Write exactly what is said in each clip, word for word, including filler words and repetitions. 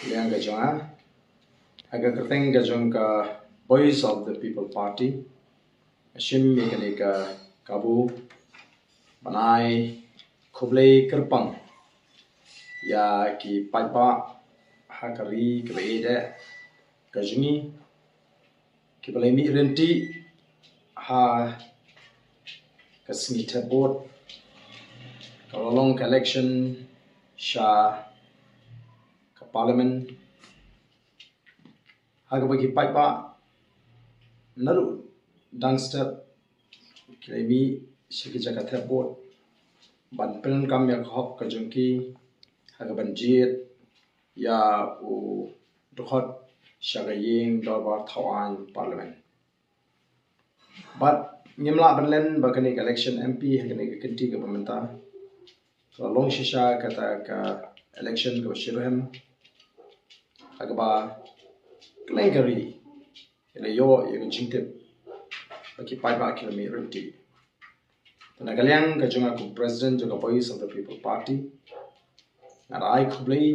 Liang ka jong nga, ha ka kyrteng ka jong ka Voice of the People Party, nga shim ïa kane ka kabu ban ai khublei kyrpang ïa ki paidbah ha ka ri kaba ïeit ka jong ngi, kiba la mih ryntih ha ka sngi thep vote kaba la long ka election sha ka parliament, ha kaba ki paidbah naduh dang step ki la mih sha ki jaka thep vote ban pyndonkam ïa ka hok ka jong ki ha kaban jied ïa u dkhot sha ka ïing dorbar thaw aiñ, parliament. Bad ngim lah ban len ba kane ka election M P ha kane ka kynti kaba mynta ka la long shisha kata ka election kaba shitrhem, ha kaba kylleng ka ri ki la ïoh ïa ka jingtip ba ki paidbah ki la mih ryntih. Te na ka liang ka jong nga kum President jong ka Voice of the People Party, nga da ai khublei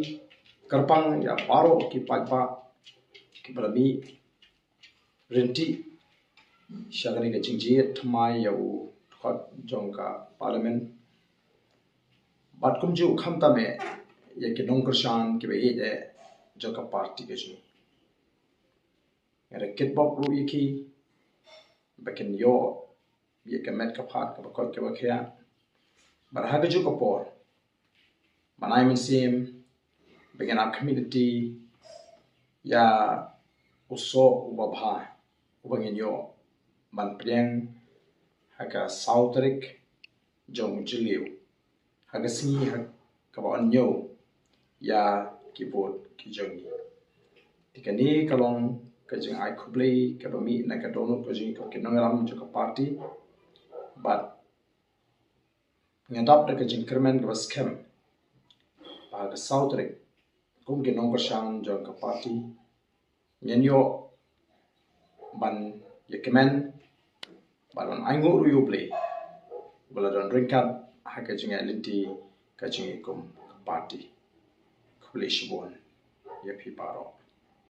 kyrpang ïa baroh ki paidbah kiba la mih ryntih sha kane ka jingjied thymmai ïa u dkhot jong ka parliament, bad kumjuh khamtam eh ïa ki nongkyrshan kiba ïeit eh jong ka party ka jong ngi. Nga da kitbok ruh ïa ki ba kin ïoh ïa ka met ka phad kaba koit kaba khiah. Bad ha kajuh ka por ban ai mynsiem ba ngin ap khmih lynti ïa u soh uba bha uba ngin ïoh ban pdiang ha ka saw tarik jong u Jylliew, ha ka sngi ha kaba yn ñiew ïa ki vote ki jong ngi. Te kane ka long ka jingai khublei kaba mih na ka dohnud ka jong ngi kum ki nongïalam jong ka party. Bad nga dap da ka jingkyrmen kaba skhem ba ha ka saw tarik kum ki nongkyrshan jong ka party ngin ïoh ban ïa kmen bad ban ainguh ruh ïa U Blei ba la don ryngkat ha ka jingïaid lynti ka jong ngi kum ka party. Khublei shibun ïa phi baroh.